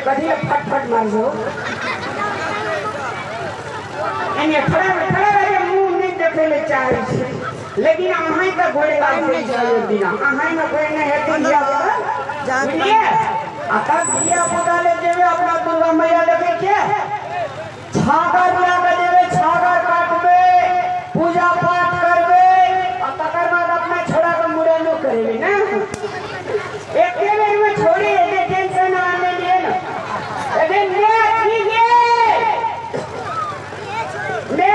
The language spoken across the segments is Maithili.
कथी फट फट मार दो एने खड़ा खड़ा रहे मुंह नहीं देखे ले चाहे छी लेकिन अहाँ के गोड़ लागै छै एक दिन अहाँ में कोई नहीं हेतै धिया पुता बुझलियै आ तब धिया पुता ले जेबै अपना दुर्गा मैया देखै छियै छागर लए के जेबै छागर काटबै पूजा पाठ करबै आ तकर बाद अपना छोड़ा के मुड़नो करेबै ने एके बेर में छोड़ी एते टेंशन आने लिए ना अरे ने ठीक है ने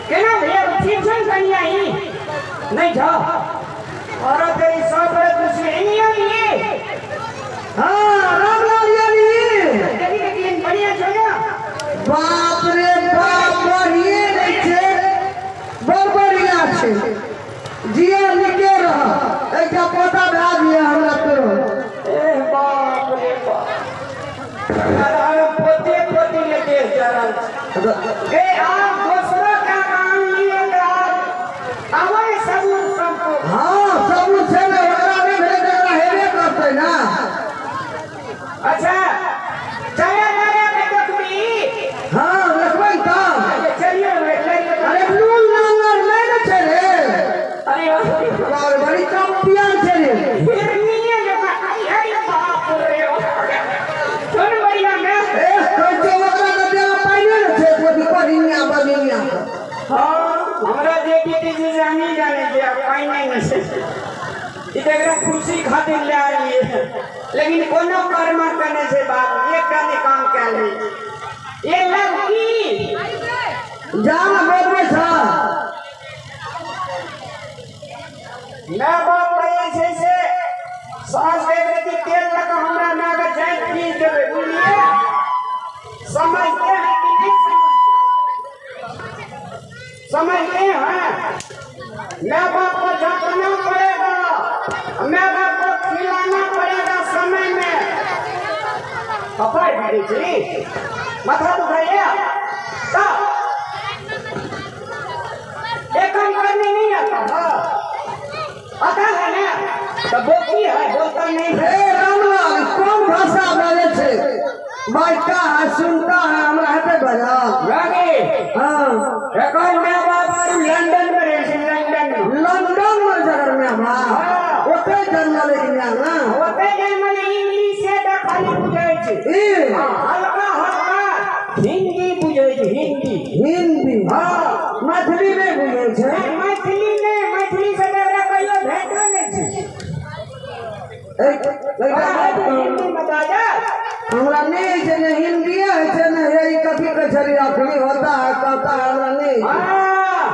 केना भैया ठीक छै कनिया ई नहीं जाओ और तेरी सब बड़े दुश्मनी नहीं ये हाँ रामलाल यानी कभी कभी बढ़िया छो ना बाप रे बाप बढ़िए नहीं छे बड़ बढ़िया छे जिया निके रह एकटा पोता भए दिया हमरा तोरो ए बाप रे बाप अरे पोते पोती ले देश जा रहल छै ए आप दोसरो का काम लिए आवे सबूर सबको हाँ सबूर छै ने ओकरा नहि भेलै तऽ एकरा हेबे करतै ना अच्छा चले लड़े के देखबी हाँ देखबै तऽ चलिए अरे नून नांगर नहि ने छै रे अरे बाप बड़ी चैंपियन छै रे हिरनिये जकाँ आई आई बाप रे सुन बढ़िया ने ए कहै छै ओकरा तऽ देह पाइने ने छै कोइ बढ़िया बढ़िया हाँ हमरा जे बीती छै से हमही जानै छियै आब पानि नहि ने छै ई तऽ एकरा खुशी खातिर लए आलियै लेकिन कोनो कर्म करने छै बाप एकटा नहि काम कयल होइ छै ये लड़की जा ने बोलबै छ माय बाप कहै छै से साँझ के एक रत्ती तेल लऽ कऽ हमरा मायके जाइत पीस देबै बुझलियै समझते हैं कि नहीं समझते हैं माँ बाप को झपना पड़ेगा माँ बाप को खिलाना पड़ेगा समय में कपार भरे छी माथा दुखाइए तब एक काम करने नहीं आता हाँ आता है ना तो बोलती है बोलता नहीं है हे रामलाल कोन भाषा बाजै छै बाजता है सुनता है हमरा हेतै बाजल रागे हाँ एकर माय बाप आर लंदन में रहै छै लंदन में लंदन में जकर माय बाप ओतै जन्मलै कि माय ना ओतै जन्मलै इंग्लिश से तऽ खाली बुझै छै ई हाँ, हल्का हल्का हिंदी बुझै छै हिंदी हिंदी हाँ मैथिली नहि बुझै छै नहि, मैथिली नहि मैथिली से तऽ एकरा कहियो भेटो नहि छै एक ओकरा हिंदी बता जा हमरा नहि होइ छै ने हिंदीए होइ छै ने हे ई कथी कहै छली अखनी होता है कहता है हमरा नहि होइ छै। हाँ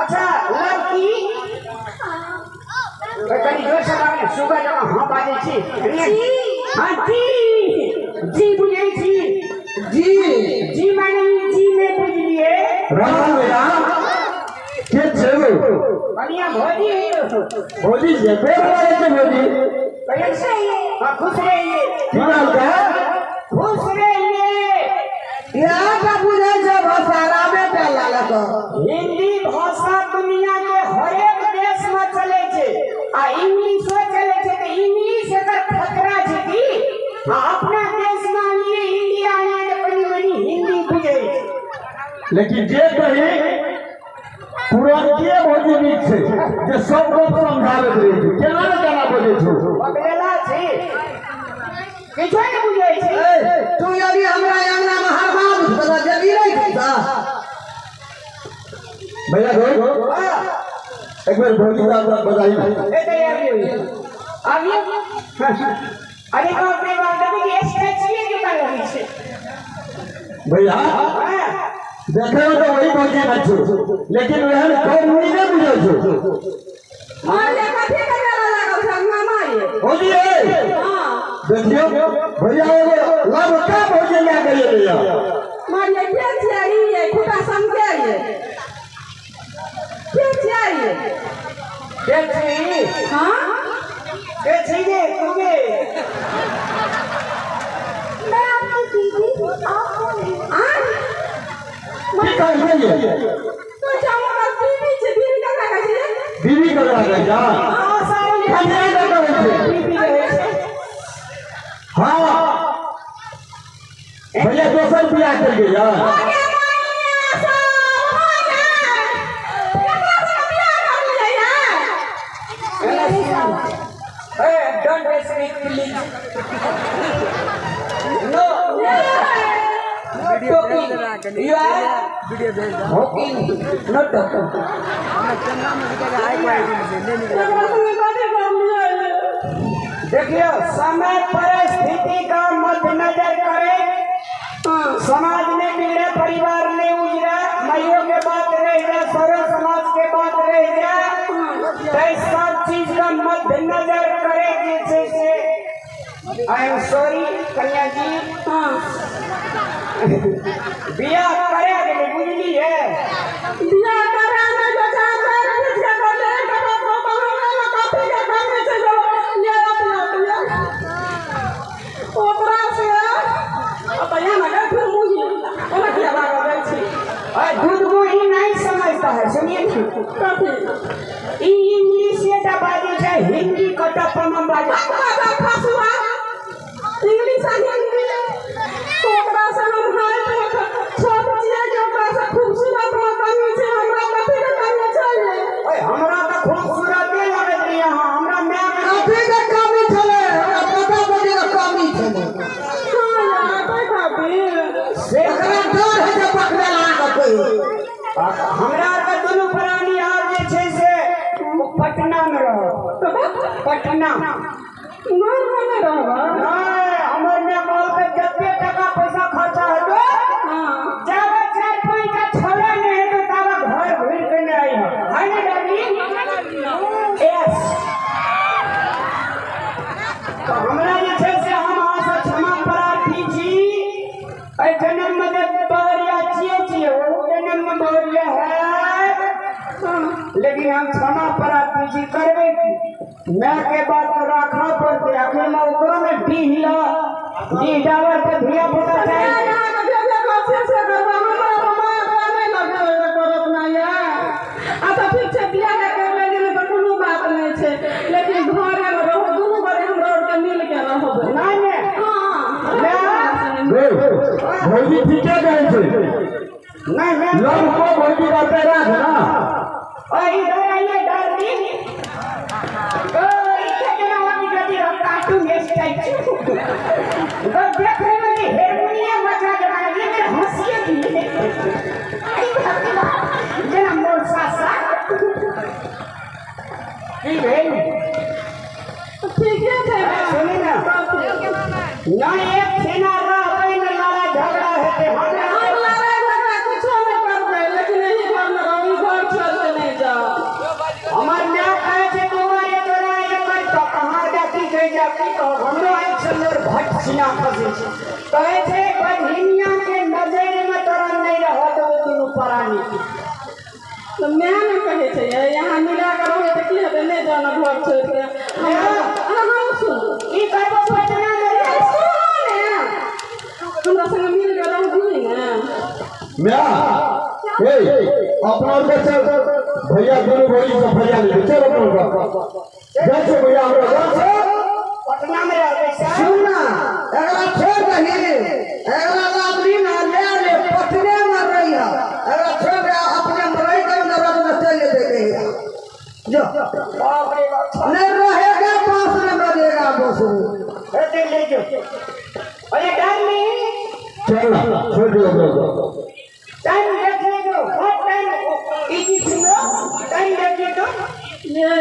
अच्छा लड़की कनि जोर से बाजू ने, सुगा जकाँ हाँ बाजै छी हाँ जी जी बुझै छी जी जी माने ई जी नहि बुझलियै राम राम के छै बढ़िया भौजी भौजी छै पेट भरै छै भौजी हाँ खुश रहिए की नाम छै खुश रहिए इएह टा बुझै छै भाषा रामे टा लालक हिंदी भाषा दुनिया के हरेक देश में चले छै आ इंग्लिशो चले छै तऽ इंग्लिश एकर खतरा छै की आ अपना देश में आनिए इंडिया आनिए तऽ कनि मनि हिंदी बुझै छै लेकिन जे कही पुरनके भौजी नीक छै जे सब गप समझाबैत रहै छै केना ने केना बजै छौ बकलेला छी किछो नहि बुझै छै ए तू यदि हमरा अंगना में हरबा बुझ जबी नहीं था भैया गो एक बेर भौजी का बजाई ए तैयार आबियो अरे बाप रे बाप देखो कि स्टैचुए जकाँ लगै छै भैया हाँ देखे में तो वही भौजी न छौ लेकिन वहन कम मुड़ी नहीं बुझै छौ मारिए कथी करे लागल छै अंगना मारिए भौजी ए हाँ देखियो भैया एगो लबका भौजी लए के एलैया मारिए के छियै ई ये खुटा समके ये के छियै ये के छी हाँ के छी गे तू गे मैं आपकी दीदी हूँ आप कौन हैं हाँ की कहै छै तो जाओ का बीबी छै बीबी ककरा कहै छै बीबी ककरा कहै छै हाँ सारी कन्या के कहै छै बीबी रहै छै हाँ दोसर बियाह कर गई। Hey, don't speak please. No. No talking. You are talking. Not talking. देखियो समय परिस्थिति का मद्देनजर करे, समाज में बिगड़े परिवार ने उजरा, माइयों के बात रह जा, सर्व समाज के बात रह जा, सब चीज का मद्देनजर करे। जैसे से I am sorry कन्या जी, बियाह करे के बुझली है, बियाह करे में बचा कर कुछ कर ले कबो को बहाना ना काफी के काम में चलो ये अपना बियाह ओकरा से अब यहाँ ना फिर मुही ओना किया भाग जाइ छी। अरे दूध को ही नहीं समझता है, सुनिए ना कथी ई इंग्लिश ये बाजू छै, हिंदी कत पम बाजू खसुआ इंग्लिश आ हिंदी ओकरा से हम हाय छोट छियै जे ओकरा से खूबसूरत में कमी छै, हमरा कथी के कमी छै? ओए हमरा त खूबसूरत नहीं लगैत रही अहाँ, हमरा my के कथी के कमी छलै? हमरा पता बड़ी के कमी छलै। हां यार कोई खातिर से एकरा डर है जे पकड़े लागत। हमरा आर के दुनू प्राणी आब जे छै से पटना में रह, पटना घर में नहीं रहबा। नहीं, हमर my कहलकै जते टका पैसा खर्चा हेतौ जाबे 4 5 टा छोड़ा नहीं हेतौ ताबे घर घुरि के नहि अइहऽ, है ने डार्लिंग? यस। तो हमरा जे छै से हम अहाँ से क्षमा प्रार्थी छी। एहि जन्म में जे बहरिया छियै छियै, ओहू जन्म में बहरिया है, लेकिन हम क्षमा प्रार्थी छी। करबै की, my के बात राखऽ पड़तै। आखिर में ओकरो में डीह ल डीह डाबर पर धिया पुता चाही। अच्छा ठीक छै, बियाह कर लेली तऽ कोनो बात नहि छै, लेकिन घरे में रहू, दुनू गोरे हमरा आरके मिल के रहबै। नहि नहि भौजी ठीके कहै छै। नहीं मैं लव को भौजी बात राख ना। ओए इधर आइए डार्लिंग। ओ इथे जना वाली गति कार्टून स्टाइल तो देख रहे हो कि हारमोनियम बजा के मारे ये मेरे हंसिए दी। अरे बाप रे बाप, जना मोर सासा की भेल? ठीके छै। सुनी ना, ना एक छेना रहबै न लड़ाई झगड़ा हेतै। हमरा हम लड़ाई झगड़ा कुछो नहि करबै, लेकिन एहि घर में रहू, घर छोड़ के नहि जाउ। हमर my कहै छै बौआ रे तोरा एकर तो कहाँ जाती छै जाती तो हमरो आँखि से लोर भट छिना खसै छै। कहै छै बहिनिया के नजरि में तोरा नहि रहऽ देबौ दुनू प्राणी के। तऽ my ने कहै छै यहाँ मिला के रहबै तऽ की हेतै, नहि जाउ ने घर छोड़ के। हम सुनू की करबो पटना में रह। हमरा संगे मिल के रहबही ने। म्या ए अपना के चल भैया दुनू भौजी से भैया ले चल अपना के जाइ छै भैया हमरा घर से पटना में रहबै सर। सुन ना, एकरा छोड़ दही, एकरा लाबली ना ले ले पटने में रही है, एकरा छोड़ दे अपने में रही के नरक में चल जेतै जो बाप रे बाप, नहीं रहेगा पास में मरेगा बस। हेतै ले जो। अरे डार्लिंग चल छोड़ दियो हमरा। टाइम देखिए जो बहुत टाइम इजी सुनो, टाइम देखिए तो ये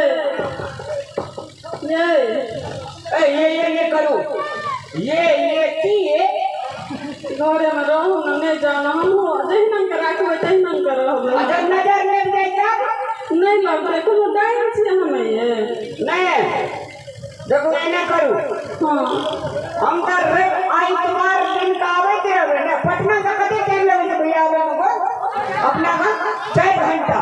ये ए ये ये ये करो ये की ये घरे में रहू ने, नहि जाउ ने। हमहूँ जहिना के राखबै तहिना के रहबै। अगर नजर लग जाए तब नहि लगतै, कोनो डाइन छियै हमे ये। नहीं देखो एना करू। हाँ हम तो आइतवार दिन का आबैत रहबै ने। पटना से कते टाइम लगै छै भैया आबै में? अपना 4 घंटा।